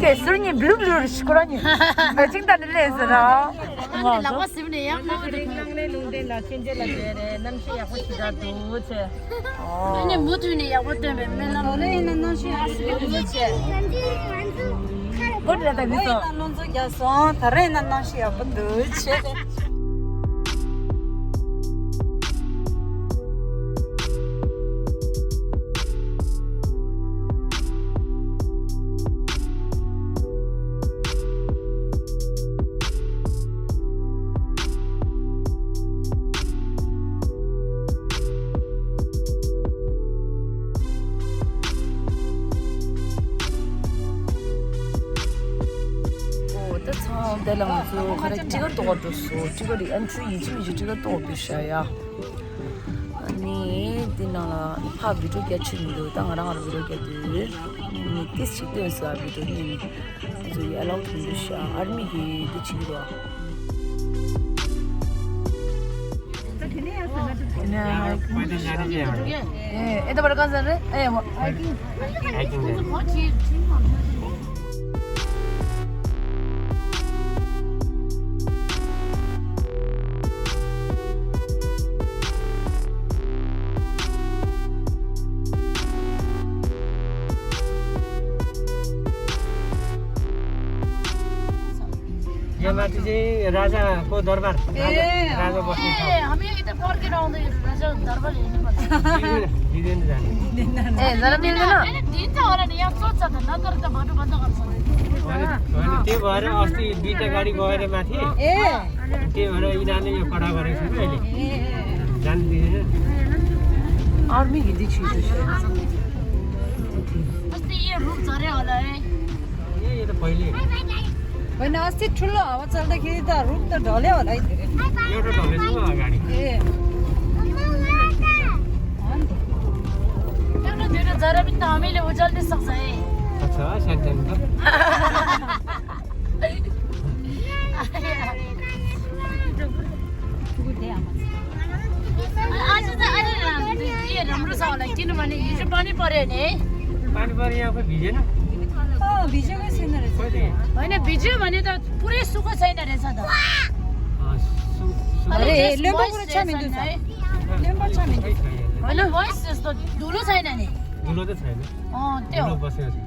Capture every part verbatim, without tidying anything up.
ཀྱེ་ཟུར་གཉིས་བླུག་བླུག་རེ་ཞིག་ཁོ་རང་གཉིས་མ་ཅིང་ད་ནི་ལས་ཟེར་ར། ང་ལག་པ་ཟིམ་ནས་ཡང་མ་ལགས་ལགས་ལུང་བསྟན་ལ་ཆོས་འབྱེད་ལ་བྱས་རེད། གནམ་གཤིས་ཡག་པོ་ཞིག་ད་འདུག་ཆེ། ཨ་ནི་མུ་མཐུད་ནས་ཡག་པོ་སྟོན་པའི་སྨོན་ལམ། ད་རེས་ཡིན་ན་གནམ་གཤིས་ཡག་པོ་འདུག་ཆེ། གོ་དྲ་ད་མི་ཚོ། ལྷོ་ཡིན་ན་ལྷོ་མཚོ་རྒྱག་སོང་། ད་རེས་ཡིན་ན་གནམ་གཤིས་ཡག་པོ་འདུག་ཆེ། ཨོ་ད་ཚང་དེ་ལ་ང་ཚོ་ཁ་ར་ཊི་ཀེ་ཊི་གཏོང་བར་འགྲོ་སོང་། ཊི་ཀེ་ཊི་ཨེན་ཊི་རི་ཡིན་གཅིག་མིན་གཅིག་ཊི་ཀེ་ཊི་གཏོང་དགོས་ཤག་ཡ། ཨ་ནི་འདི་ནང་ལ་ཕར་བི་ཌི་ཡོ་རྒྱག་ཆོག་མི་འདུག་ད་ང་རང་ང་རང་བི་ཌི་ཡོ་རྒྱག་དུས་མི་ཏིས་ཅིག་སྟོན་ས་བི་ཌི་ཡོ་ནི་ནི་ང་ཚོ་ཡ་ལའོ་ཐུང་འདུག་ཤག་ཨར་མི་གིས་འདི་བྱེད་ཀྱི་རོགས། ए, यताबाट कहाँ जाने? ए, म- यहाँ माथि चाहिँ राजाको दरबार। ए, राजा, राजा बस्ने ठाउँ। ए, हामी यता फर्केर आउँदै राजा दरबार हेर्नु पर्छ। दिँदैन, दिँदैन जाने। ए, जरा मिल्दैन? होइन, दिन्छ होला नि, यहाँ सोध्छ त, नत्र त भन्नु बन्द गर्छ। होइन, होइन, त्यही भएर अस्ति दुईटा गाडी गएर माथि। ए। त्यही भएर यिनीहरूले यो कडा गरेको छ कि अहिले। ए। जान दिँदैन। आर्मी हिँड्दै थियो। अस्ति यो रुख झऱ्यो होला है। ए, यो त पहिले। होइन, अस्ति ठुलो हावा चल्दाखेरि त रुख त ढल्यो होला है धेरै। एउटा ढलेको छ अगाडि। ए। एउटा दुइटा झरे पनि त हामीले उचाल्न सक्छ है। अच्छा, सानो सानो त। आज त अलि राम्रो, के राम्रो छ होला, किनभने हिजो पानी पर्यो नि। पानी पर्यो, यहाँ खोइ भिजेन? अँ, भिजेको छैन रहेछ। कहिले? होइन, भिज्यो भने त पुरै सुक्को छैन रहेछ त। अँ, सु-, सु-, अरे, अलि just लेम्बो moist कुरा छ रहेछ नि, नि दुसा। है। लेम्बो छ नि। होइन, moist जस्तो धुलो छैन नि। धुलो त छैन। अँ, त्यो। धुलो बसेको छ।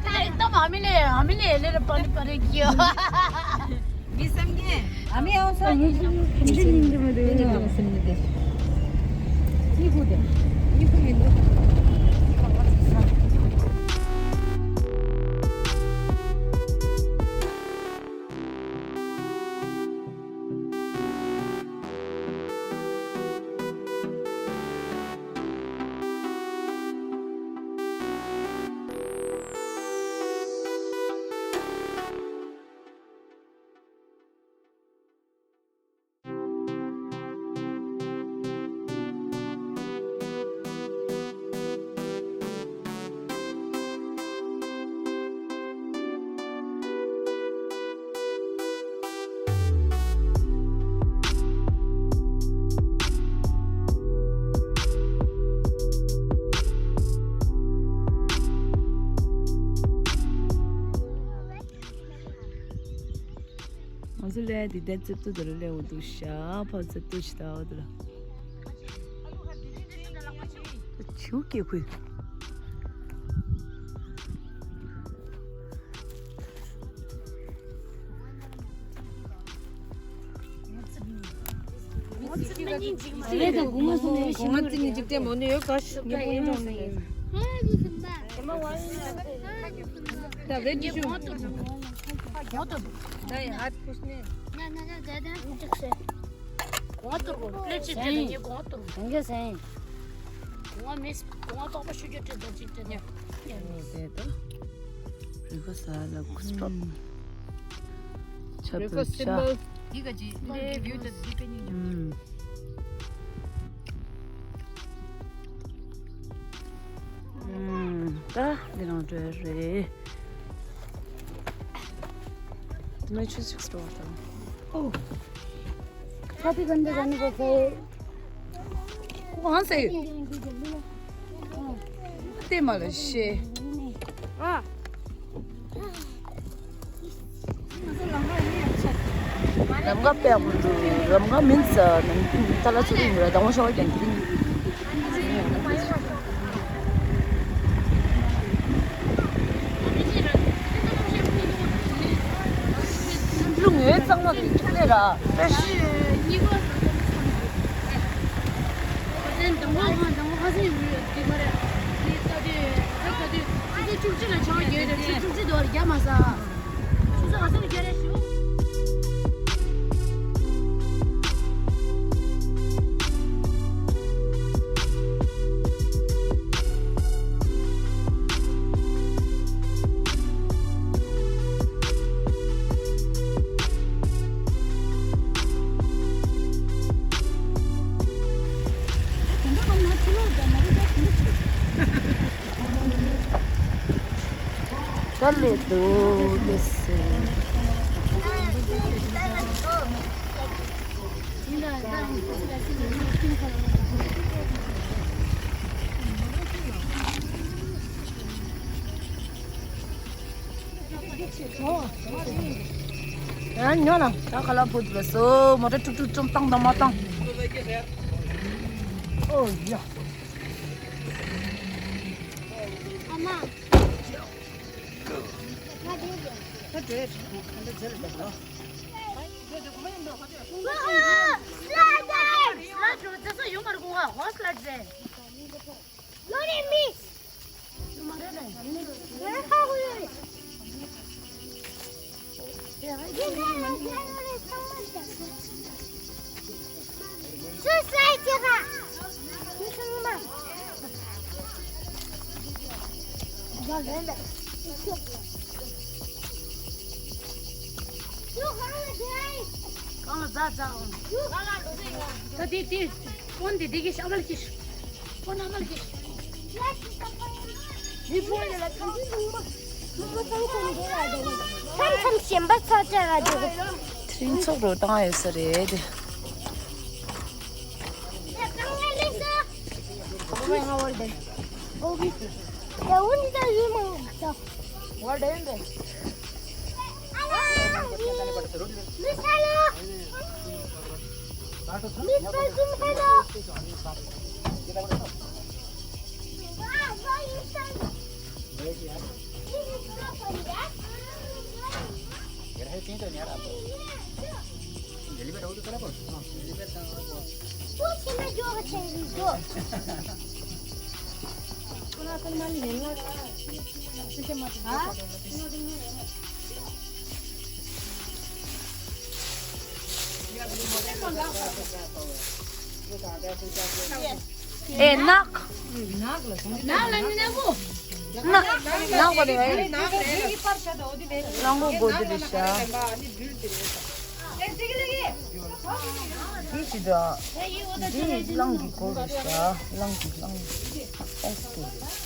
त्यो एकदम हामीले, हामीले हेलेर पानी परेको के हो? बिसम के? हामी आउँछ। ང་ཚོ་ལས་འདི་ལྟར་རྩེ་ཏོ་དེ་ལ་སླེབས་འདུག་ཤག་ཕར་རྩེ་ཏོ་ཞིག་ལྟ་བ་དེ་ལ། ཆུ་སྐྱེ་ཁུལ། ང་ཚོ་མི་གཉིས་འཇིག་མ་རེད། ང་ཚོ་མི་གཉིས་འཇིག་རྟེན་མོ་ནི་ཡོད་ག་ཤི་ངེས་པོ་ཡིན་གྲོང་ནི། ད་རེད་ཅི་ཤུ། ད་ཡ་ཧད་ཕུས་ནི། གོང་ཏུ་རུ་པླེ་ཅི་ཏི་ནི་གོང་ཏུ་རུ། གོང་ག་སེང་། གོང་མེས་གོང་ཏོག་པ་ཤུ་རྒྱུ་ཏི་ཏི་ཅི་ཏི་ནི། དེ་ཏོ། རི་གོ་ས་ལ་ཁུ་སྤྲོ། ཆབ་ཏུ་ཆ། འདི་ག་ཅི་འདི་བིའུ་ཏི་འདི་ག་ཉིན། ད་འདི་རང་འགྲོ་རེད། Nature's next door. Oh. Happy Gandhi Gandhi को से। कहाँ से? तेमालशे। Ah. རམ་འགའ་དཔེ་ཡག་པོ་འདུག་རམ་འགའ་མིན་ས་ནང་ཐ་ལ་ཚུར་ཡོང་ར་དང་པོ་ཤ་བ་ཀྱང་འདི་ལུང་ཡོད་གཙང་མ་རེད་ཐུག་ལེ་ར། དཀའ་ལས་འདུག་ལེ་སེ། ཡང་ཉོ་ལ་ད་ཁ་ལག་བུད་པ་སོ་མོ་ཊ་ཁྲུག་ཁྲུག་ཅུང་བཏང་དང་མ་བཏང་། ཨོ་ཡ། ཨ་མ། ང་དེ་ཡོད། ད་དེ་ཁ་འདྲ་ཟེར་ལ་འདུག་ལ། ཨོ་ཨོ། སླད་ཟེར། སླད་ཟེར་ཡོད་མ་རེད་གོང་ཁ་ཧོ་སླད་ཟེར། ལོ་རེ་མི། གང་ལ་ཛ་ཛ་འོང་། ད་དེ་དེ། ཀོན་དེ་དེ་གི་ཤ་མལ་གྱི། ཀོན་ཨ་མལ་གྱི། མཚམས་མཚམས་གཞན་པ་ཚོགས་བཅར་ར་འཇུག་མཚམས་ཚོགས་རུ་བཏང་ཡོད་ས་རེད། ཨེ་ནག་ནག་ལ་ནི་ནག་པོ། ནག་ནག་པོ་རེད་བས། ནག་པོ་དགོས་འདི་རེད་ཤག་འདི་ཅི་འདྲ། འདི་གླང་གི་མགོ་རེད་ཤག་གླང་གི་གླང་གི། ཨོ་ཀེ།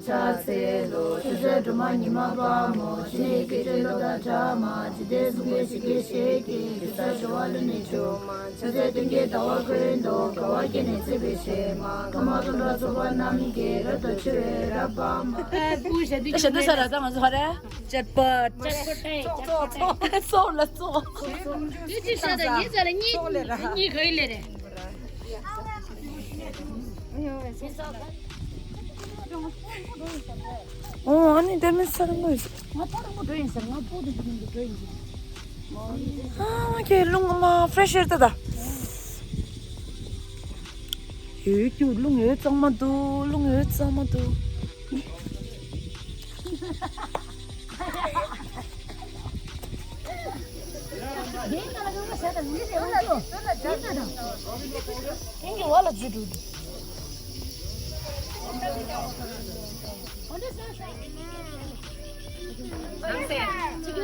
ཕྱག་འཚལ་ལོ། ཆོས་མཛད་སྒྲོལ་མ་ཉི་མ་དཔལ་མོ། ཕྱི་ནས་སྐད་ཅོར་གླུ་དང་སྒྲ་མ། ཇི་ལྟར་གསུང་པའི་ཞིང་གི་ཞལ་གྱི། གེ་སར་ཞི་བ་ལྷུན་གྱིས་ཕྱུག་མ། ཕྱག་འཚལ་སྟོན་ཀའི་ཟླ་བ་ཀུན་ཏུ། དགའ་བ་བརྒྱ་ནི་བརྩེགས་པའི་ཞལ་མ། ཀརྨ་སྟོང་ཕྲག་ཚོགས་པ་རྣམས་ཀྱིས། རབ་ཏུ་ཕྱུ་རེ་རབ་འབར་མ། ཞབས་ཏོག་ས་ར་ད་ང་ཚོ་ཧ་རེ་ཅེར་པ། ཅེར་པ་ཏེ། ཙོག་ཙོག་ཙོག་ཙོག་ལ་ཙོག་ཡུ་ཅི་ཤ་ད་ཉི་ཙ་ལ་ཉི་ཉི་ག་ཡི་ལེ་རེ། ཨོ་ཨ་ནི་དེ་མིན་ས་རང་མོ་ཡོད། ང་ཕ་རང་མོ་འགྲོ་ཡིན་ཟེར། ང་པོ་དེ་འགྲོ་ཡིན་འགྲོ་ཡིན། ཨ་ཁྱེད་རླུང་མ་ཕེ་རེ་ཤར་ད་ད། ཡོད་རྒྱུ་རླུང་ཡོད་གཙང་མ་འདུག་རླུང་ཡོད་གཙང་མ་འདུག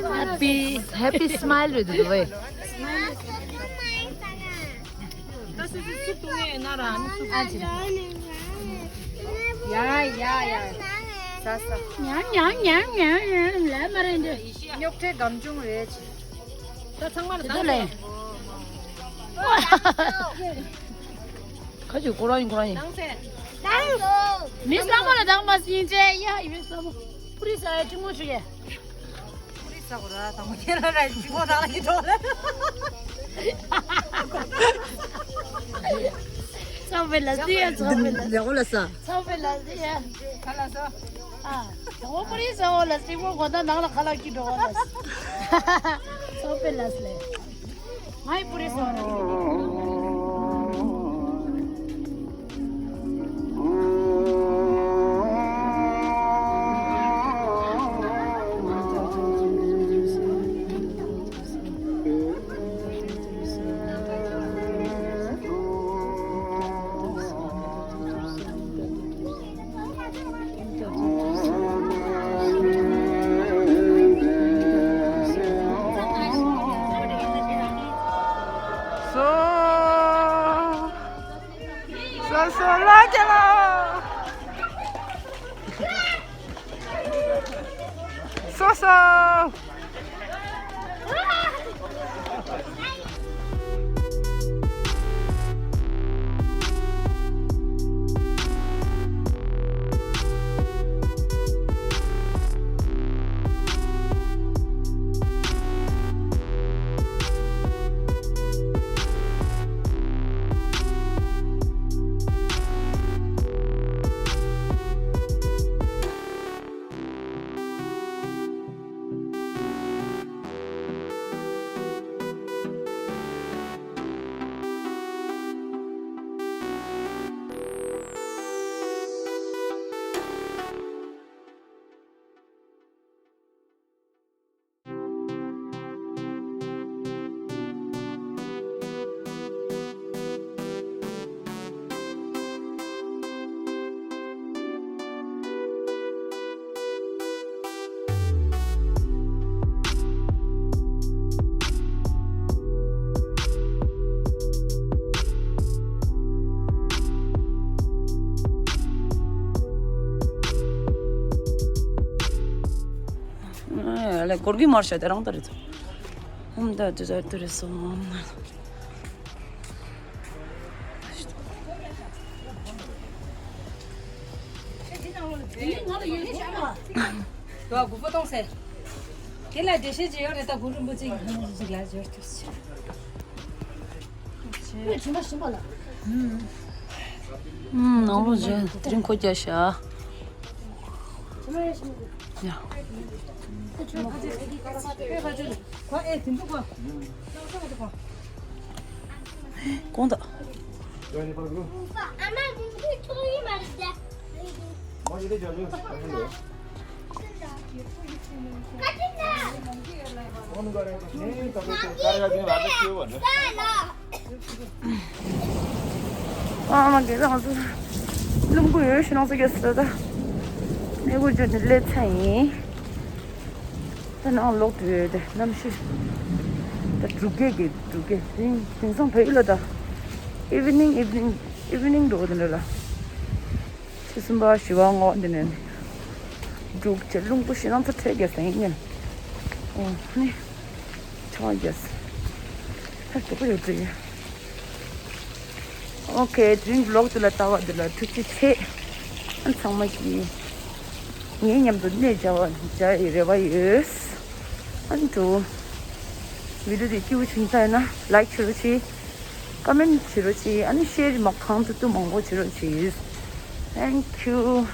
Happy, happy smile རེད་འདུག་བས། ད་སུ་སུ་སུ་ཏུ་ངེ་ན་ར་ནི་སུ་ཨ་ཅི། ཡ་ཡ་ཡ། ས་ས། ཉང་ཉང་ཉང་ཉང་ཉང་ལ་མ་རེད་འདི། རྙོག་དྲའི་སྒམ་ཆུང་རེད་ཅི། ད་ཚང་མ་ལ་དེ་ཚོ་ལས། ཁ་ཅིག་ཁོ་རང་ཡིན་ཁོ་རང་ཡིན། མི་ས་མོ་ལ་དྭངས་མ་སྙིང་རྗེ་ཡ་ཡི་མི་ས་མོ། པུ་རི་ས་ཡ་ཅི་མོ་ཞུ་ཡ། པུ་རི་ས་གོ་ར་དང་མོ་ཁྱེད་ལ་ར་ཅི་མོ་དང་ལ་ཡི་འགྲོ་ལ། ཚོགས་པའི་ལ་སི་ཡ་ཚོགས་པའི་ལ་སི། ལེགས་ལ་ས། ཚོགས་པའི་ལ་སི་ཡ། ཁ་ལ་ས། ཨ། དང་པོ་པུ་རི་ས་འོ་ལ་སི་མོ་གོ་ད་ནང་ལ་ཁ་ལག་གི་འགྲོ་བ་ལ་སི། ཚོགས་པའི་ལ་སི་ལེ། ངའི་པུ་རི་ས་འོ་ལ་སི། སོ་སོ་ལ་ཀྱ་ལ། སོ་སོ། ལས་སྐོར་གི་མར་ཤ་དེ་རང་ད་རེད། ཧམ་ད་དུ་ད་དུ་རེད་སོང་། དོ་དགུ་པོ་གཏོང་ཟེར། དེ་ལ་འགྲེལ་བཤད་ཅི་ཡོད་རེད། ད་གུ་རུ་འབུ་ཅིག་གི་ཁ་ནང་ཅིག་ལ་འབྱོར་ཐུབ་ཟེར། ཨུམ། ནང་ལོགས་ཇ་དེ་རིང་ཁོ་རྒྱ་ཤ། ཡ། གོང་ད། ཨ་མ་གེ་རང་ཚོ་སྣུམ་འཁོར་ཡོད་ཤི་ནང་ཚོ་གེ་སོ་ད་གནས་སྐོར་བརྗོད་ནས་སླེབས་ཚར་ཡིན། ད་ནང་ལོག་ཏུ་ཡོད་དེ་གནམ་གཤིས་ད་འབྲུག་སྐད་ཀྱི་འབྲུག་སྐད་དེང་དེང་སང་བོད་ཡིག་ལ་ད་evening evening evening འགྲོ་གི་འདུག་ལ། ཆུ་ཚོད་གསུམ་པ་བཞི་པ་ལྔ་པ་འདི་ནས་ འབྲུག་ཅེ་རླུང་བུ་ཞིག་ནང་ཚོ་འཕྲད་རྒྱ་སེང་ཉིན། ཨོ་ནི་ཆང་རྒྱ་ཧ་འགྲོ་གི་ཡོད་རེད། ཨོ་ཁེ། དེ་རིང་བི་ལོག་འདི་ལ་ལྟ་བ་འདི་ལ་ཐུགས་རྗེ་ཆེ། ཨ་ཚང་མ་གིས་ངའི་མཉམ་དུ་གནས་མཇལ་བ་མཇལ་ཡི་རེ་བ་ཡོད། ཨ་འགྲོ། བི་ཌིའོ་འདི་སྐྱིད་པོ་བྱུང་ཚར་ན་ལའིག་བྱེད་རོགས་གྱིས། ཀོ་མེན་ཊི་བྱེད་རོགས་གྱིས། ཨ་ནི་ཤེར་མ་གང་ཐུབ་ཐུབ་མང་པོ་བྱེད་རོགས་གྱིས། Thank you.